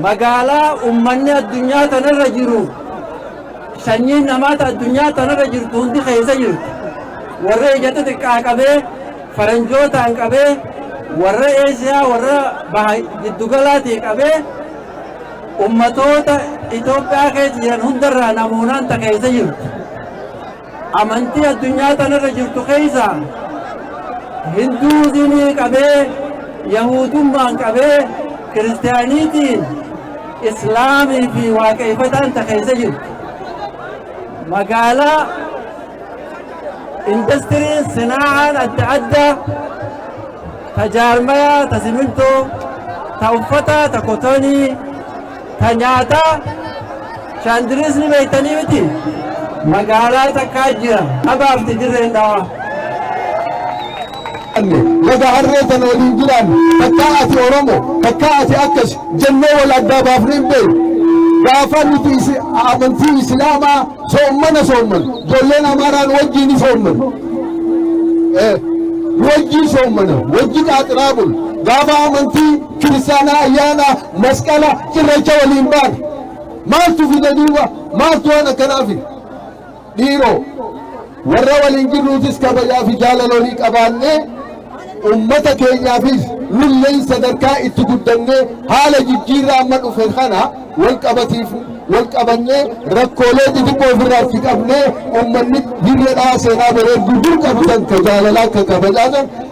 Magaalaa ummanni addunyaa tanarra jiru, sanyiin namaata addunyaa tanarra jirtu hundi keessa jirtu. Warra ija xixiqqaa qabee, faranjootaan qabee, warra Eesiyaa, warra baha giddugalaatii qabee, ummatoota Itoophiyaa keessa jiran hundarraa namoonaan ta keessa jirtu. Amantii addunyaa tanarra jirtu keessa Hinduuzimii qabee, Yahuudummaan qabee, Kiristiyaaniitiin, Islaamii fi Waaqeffataan ta keessa jirtu. Magaalaa indastiriin sinaa'aan adda addaa, ta jaarmayaa, ta simintoo, ta uffataa, ta kotonii, ta nyaataa, shaandirisni beektanii miti, magaalaa takkaa jira abaafti Dirreen Dhawaa. Laga harree tana waliin jiraanne, takkaa ati Oromo, takkaa ati akkas jennee wal addaa baafnee hin beeknu. Gaafa nuti amantii Islaamaa soommana soomman, ijoolleen Amaaraan wajjiin soomman. Wajjii soommana, wajji qaaxiraa bulu. Gaafa amantii Kiristaanaa ayyaana Masqala, Cirracha waliin baana. Maaltu fide duuba? Maaltu waan akkanaa fide? Dhiiroo, warra waliin jirruutis kabajaa fi jaalala walii qabaannee, ummata keenyaafis nulleen sadarkaa itti guddannee, haala jijjiirraa amma dhufe kana wal qabatiif wal qabannee, rakkoolee xixiqqoo ofirraa itti qabnee, ummanni Dirree Dhawaa seenaa bareedduu dur qabu san, ka jaalalaa, ka kabajaa san.